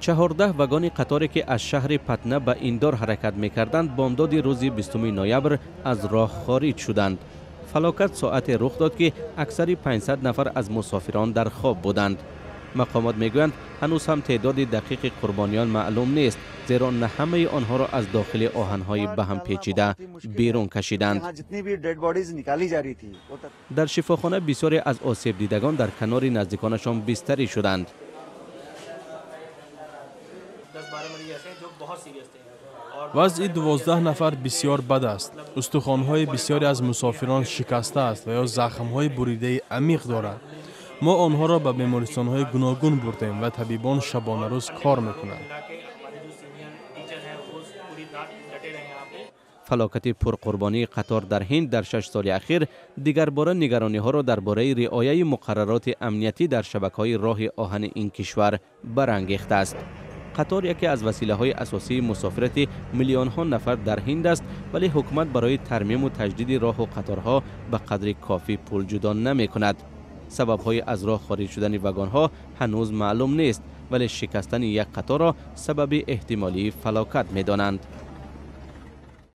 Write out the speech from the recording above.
14 вагони қаторе, ки аз шаҳри Патна ба Индор ҳаракат мекарданд, бомдоди рӯзи 20 ноябр аз роҳ хориҷ шуданд. Фалокат соате рух дод, ки аксари 500 нафар аз мусофирон дар хоб буданд. Мақомот мегӯянд, ҳанӯз ҳам теъдоди дақиқи қурбониён маълум нест, зеро на ҳамаи онҳоро аз дохили оҳанҳои ба ҳам печида берун кашиданд. Дар шифохона бисёре аз осебдидагон дар канори наздиконашон бистарӣ шуданд. Вазъи 12 нафар бисёр бад аст. Устухонҳои бисёре аз мусофирон шикаста аст ва ё захмҳои буридаи амиқ дорад. Мо онҳоро ба бемористонҳои гуногун бурдем ва табибон шабонарӯз кор мекунанд. Фалокати пурқурбонии қатор дар ҳинд дар 6 соли ахир дигарбора нигарониҳоро дар бораи риояи муқаррароти амниятӣ дар шабакаҳои роҳи оҳани ин кишвар барангехтааст. Қатор яке аз василаҳои асосии мусофирати миллионҳо нафар дар ҳинд аст, вале ҳукумат барои тармиму таҷдиди роҳу қаторҳо ба қадри кофӣ пул ҷудо намекунад. Сабабҳои аз роҳ хориҷ шудани вагонҳо ҳанӯз маълум нест, вале шикастани як қаторро сабаби эҳтимолии фалокат медонанд.